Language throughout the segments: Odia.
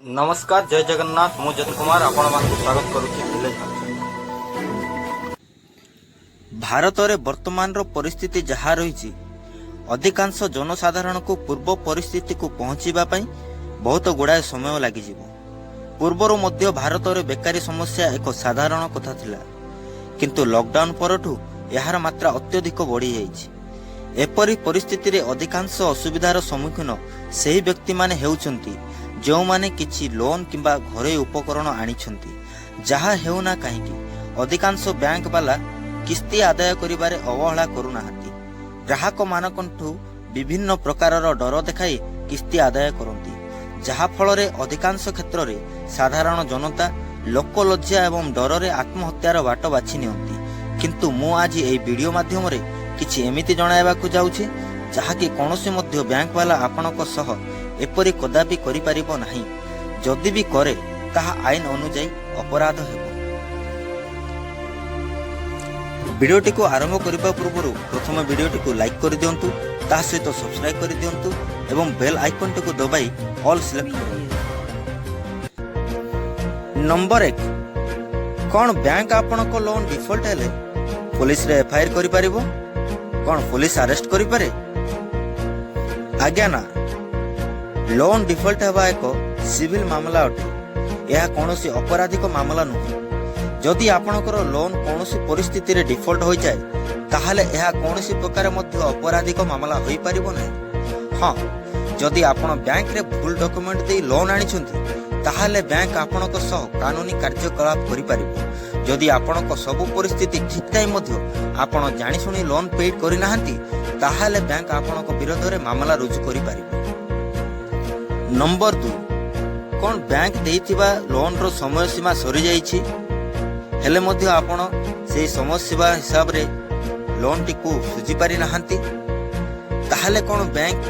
ନମସ୍କାର, ଜୟ ଜଗନ୍ନାଥ। ମୁଁ ଯତୀନ କୁମାର ଆପଣମାନଙ୍କୁ ସ୍ୱାଗତ କରୁଛି ଭିଲେଜ ହଲଚଲ। ଭାରତରେ ବର୍ତ୍ତମାନର ପରିସ୍ଥିତି ଯାହା ରହିଛି, ଅଧିକାଂଶ ଜନସାଧାରଣଙ୍କୁ ପୂର୍ବ ପରିସ୍ଥିତିକୁ ପହଞ୍ଚିବା ପାଇଁ ବହୁତ ଗୁଡ଼ାଏ ସମୟ ଲାଗିଯିବ। ପୂର୍ବରୁ ମଧ୍ୟ ଭାରତରେ ବେକାରୀ ସମସ୍ୟା ଏକ ସାଧାରଣ କଥା ଥିଲା, କିନ୍ତୁ ଲକଡାଉନ ପରଠୁ ଏହାର ମାତ୍ରା ଅତ୍ୟଧିକ ବଢ଼ିଯାଇଛି। ଏପରି ପରିସ୍ଥିତିରେ ଅଧିକାଂଶ ଅସୁବିଧାର ସମ୍ମୁଖୀନ ସେହି ବ୍ୟକ୍ତିମାନେ ହେଉଛନ୍ତି, ଯେଉଁମାନେ କିଛି ଲୋନ୍ କିମ୍ବା ଘରୋଇ ଉପକରଣ ଆଣିଛନ୍ତି। ଯାହା ହେଉନା କାହିଁକି, ଅଧିକାଂଶ ବ୍ୟାଙ୍କ ବାଲା କିସ୍ତି ଆଦାୟ କରିବାରେ ଅବହେଳା କରୁନାହାନ୍ତି। ଗ୍ରାହକମାନଙ୍କଠୁ ବିଭିନ୍ନ ପ୍ରକାରର ଡର ଦେଖାଇ କିସ୍ତି ଆଦାୟ କରନ୍ତି, ଯାହାଫଳରେ ଅଧିକାଂଶ କ୍ଷେତ୍ରରେ ସାଧାରଣ ଜନତା ଲୋକଲଜ୍ଜା ଏବଂ ଡରରେ ଆତ୍ମହତ୍ୟାର ବାଟ ବାଛି ନିଅନ୍ତି। କିନ୍ତୁ ମୁଁ ଆଜି ଏହି ଭିଡ଼ିଓ ମାଧ୍ୟମରେ କିଛି ଏମିତି ଜଣାଇବାକୁ ଯାଉଛି, ଯାହାକି କୌଣସି ମଧ୍ୟ ବ୍ୟାଙ୍କ ବାଲା ଆପଣଙ୍କ ସହ ଏପରି କଦାପି କରିପାରିବ ନାହିଁ। ଯଦି ବି କରେ, ତାହା ଆଇନ ଅନୁଯାୟୀ ଅପରାଧ ହେବ। ଭିଡ଼ିଓଟିକୁ ଆରମ୍ଭ କରିବା ପୂର୍ବରୁ ପ୍ରଥମେ ଭିଡ଼ିଓଟିକୁ ଲାଇକ୍ କରିଦିଅନ୍ତୁ, ତା ସହିତ ସବସ୍କ୍ରାଇବ୍ କରିଦିଅନ୍ତୁ ଏବଂ ବେଲ୍ ଆଇକନ୍ଟିକୁ ଦବାଇ ଅଲ୍ ସିଲେକ୍ଟ କରନ୍ତୁ। ନମ୍ବର 1, କ'ଣ ବ୍ୟାଙ୍କ ଆପଣଙ୍କ ଲୋନ୍ ଡିଫଲ୍ଟ ହେଲେ ପୋଲିସରେ ଏଫଆଇଆର କରିପାରିବ? କ'ଣ ପୋଲିସ ଆରେଷ୍ଟ କରିପାରେ? ଆଜ୍ଞା ନା। ଲୋନ୍ ଡିଫଲ୍ଟ ହେବା ଏକ ସିଭିଲ ମାମଲା ଅଟେ। ଏହା କୌଣସି ଅପରାଧିକ ମାମଲା ନୁହେଁ। ଯଦି ଆପଣଙ୍କର ଲୋନ୍ କୌଣସି ପରିସ୍ଥିତିରେ ଡିଫଲ୍ଟ ହୋଇଯାଏ, ତାହେଲେ ଏହା କୌଣସି ପ୍ରକାର ମଧ୍ୟ ଅପରାଧିକ ମାମଲା ହୋଇପାରିବ ନାହିଁ। ହଁ, ଯଦି ଆପଣ ବ୍ୟାଙ୍କରେ ଭୁଲ ଡକ୍ୟୁମେଣ୍ଟ ଦେଇ ଲୋନ୍ ଆଣିଛନ୍ତି, ତାହେଲେ ବ୍ୟାଙ୍କ ଆପଣଙ୍କ ସହ କାନୁନି କାର୍ଯ୍ୟକଳାପ କରିପାରିବ। ଯଦି ଆପଣଙ୍କ ସବୁ ପରିସ୍ଥିତି ଠିକ୍ ଥାଇ ମଧ୍ୟ ଆପଣ ଜାଣିଶୁଣି ଲୋନ୍ ପେଡ୍ କରିନାହାନ୍ତି, ତାହେଲେ ବ୍ୟାଙ୍କ ଆପଣଙ୍କ ବିରୋଧରେ ମାମଲା ରୁଜୁ କରିପାରିବ। ନମ୍ବର 2, କ'ଣ ବ୍ୟାଙ୍କ ଦେଇଥିବା ଲୋନ୍ର ସମୟ ସୀମା ସରିଯାଇଛି, ହେଲେ ମଧ୍ୟ ଆପଣ ସେହି ସମୟ ସୀମା ହିସାବରେ ଲୋନ୍ଟିକୁ ଶୁଝିପାରି ନାହାନ୍ତି, ତାହେଲେ କ'ଣ ବ୍ୟାଙ୍କ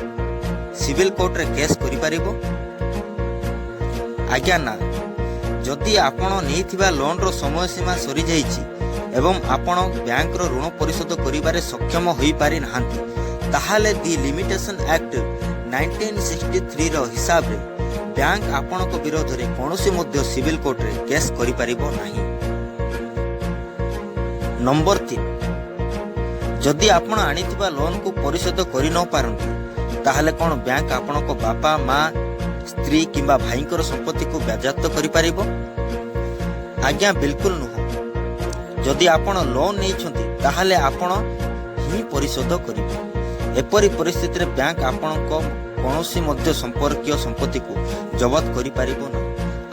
ସିଭିଲ କୋର୍ଟରେ କେସ୍ କରିପାରିବ? ଆଜ୍ଞା ନା। ଯଦି ଆପଣ ନେଇଥିବା ଲୋନ୍ର ସମୟ ସୀମା ସରିଯାଇଛି ଏବଂ ଆପଣ ବ୍ୟାଙ୍କର ଋଣ ପରିଶୋଧ କରିବାରେ ସକ୍ଷମ ହୋଇପାରି ନାହାନ୍ତି, ତାହେଲେ ଦି ଲିମିଟେସନ୍ ଆକ୍ଟ 1963ର ହିସାବରେ ବ୍ୟାଙ୍କ ଆପଣଙ୍କ ବିରୋଧରେ କୌଣସି ମଧ୍ୟ ସିଭିଲ କୋର୍ଟରେ କେସ୍ କରିପାରିବ ନାହିଁ। ନମ୍ବର 3, ଯଦି ଆପଣ ଆଣିଥିବା ଲୋନ୍କୁ ପରିଶୋଧ କରି ନ ପାରନ୍ତି, ତାହେଲେ କ'ଣ ବ୍ୟାଙ୍କ ଆପଣଙ୍କ ବାପା, ମା, ସ୍ତ୍ରୀ କିମ୍ବା ଭାଇଙ୍କର ସମ୍ପତ୍ତିକୁ ବାଜ୍ୟାପ୍ତ କରିପାରିବ? ଆଜ୍ଞା ବିଲକୁଲ ନୁହଁ। ଯଦି ଆପଣ ଲୋନ୍ ନେଇଛନ୍ତି, ତାହେଲେ ଆପଣ ହିଁ ପରିଶୋଧ କରିବେ। ଏପରି ପରିସ୍ଥିତିରେ ବ୍ୟାଙ୍କ ଆପଣଙ୍କ କୌଣସି ମଧ୍ୟ ସମ୍ପର୍କୀୟ ସମ୍ପତ୍ତିକୁ ଜବତ କରିପାରିବ ନାହିଁ।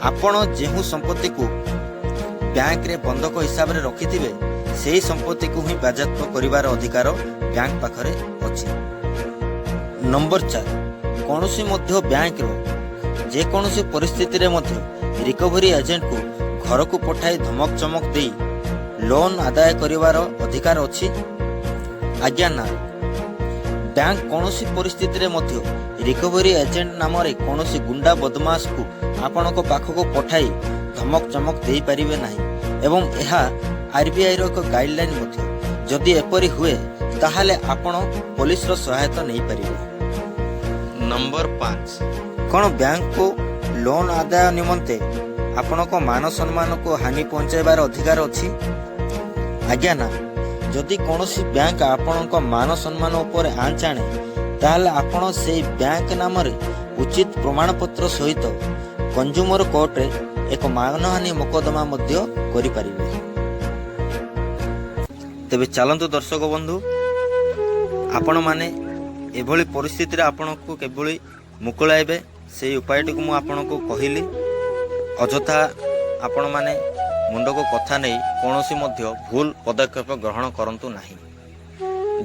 ଆପଣ ଯେଉଁ ସମ୍ପତ୍ତିକୁ ବ୍ୟାଙ୍କରେ ବନ୍ଧକ ହିସାବରେ ରଖିଥିବେ, ସେହି ସମ୍ପତ୍ତିକୁ ହିଁ ବାଜ୍ୟାପ୍ତ କରିବାର ଅଧିକାର ବ୍ୟାଙ୍କ ପାଖରେ ଅଛି। ନମ୍ବର 4, କୌଣସି ମଧ୍ୟ ବ୍ୟାଙ୍କର ଯେକୌଣସି ପରିସ୍ଥିତିରେ ମଧ୍ୟ ରିକଭରି ଏଜେଣ୍ଟକୁ ଘରକୁ ପଠାଇ ଧମକ ଚମକ ଦେଇ ଲୋନ୍ ଆଦାୟ କରିବାର ଅଧିକାର ଅଛି? ଆଜ୍ଞା ନା। ବ୍ୟାଙ୍କ କୌଣସି ପରିସ୍ଥିତିରେ ମଧ୍ୟ ରିକଭରି ଏଜେଣ୍ଟ ନାମରେ କୌଣସି ଗୁଣ୍ଡା ବଦମାସକୁ ଆପଣଙ୍କ ପାଖକୁ ପଠାଇ ଧମକ ଚମକ ଦେଇପାରିବେ ନାହିଁ ଏବଂ ଏହା ଆରବିଆଇର ଏକ ଗାଇଡଲାଇନ୍ ମଧ୍ୟ। ଯଦି ଏପରି ହୁଏ, ତାହେଲେ ଆପଣ ପୋଲିସର ସହାୟତା ନେଇପାରିବେ। ନମ୍ବର 5, କ'ଣ ବ୍ୟାଙ୍କକୁ ଲୋନ୍ ଆଦାୟ ନିମନ୍ତେ ଆପଣଙ୍କ ମାନ ସମ୍ମାନକୁ ହାନି ପହଞ୍ଚାଇବାର ଅଧିକାର ଅଛି? ଆଜ୍ଞା ନା। ଯଦି କୌଣସି ବ୍ୟାଙ୍କ ଆପଣଙ୍କ ମାନ ସମ୍ମାନ ଉପରେ ଆଞ୍ଚ ଆଣେ, ତାହେଲେ ଆପଣ ସେଇ ବ୍ୟାଙ୍କ ନାମରେ ଉଚିତ ପ୍ରମାଣପତ୍ର ସହିତ କଞ୍ଜୁମର କୋର୍ଟରେ ଏକ ମାନହାନି ମୋକଦ୍ଦମା ମଧ୍ୟ କରିପାରିବେ। ତେବେ ଚାଲନ୍ତୁ ଦର୍ଶକ ବନ୍ଧୁ, ଆପଣମାନେ ଏଭଳି ପରିସ୍ଥିତିରେ ଆପଣଙ୍କୁ କିଭଳି ମୁକୁଳାଇବେ, ସେଇ ଉପାୟଟିକୁ ମୁଁ ଆପଣଙ୍କୁ କହିଲି। ଅଯଥା ଆପଣମାନେ ମୁଣ୍ଡକୁ କଥା ନେଇ କୌଣସି ମଧ୍ୟ ଭୁଲ ପଦକ୍ଷେପ ଗ୍ରହଣ କରନ୍ତୁ ନାହିଁ।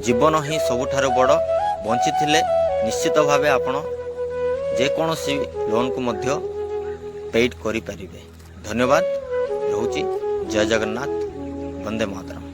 ଜୀବନ ହିଁ ସବୁଠାରୁ ବଡ଼। ବଞ୍ଚିଥିଲେ ନିଶ୍ଚିତ ଭାବେ ଆପଣ ଯେକୌଣସି ଲୋନ୍କୁ ମଧ୍ୟ ପେଇଡ୍ କରିପାରିବେ। ଧନ୍ୟବାଦ, ରହୁଛି। ଜୟ ଜଗନ୍ନାଥ, ବନ୍ଦେ ମାତରମ୍।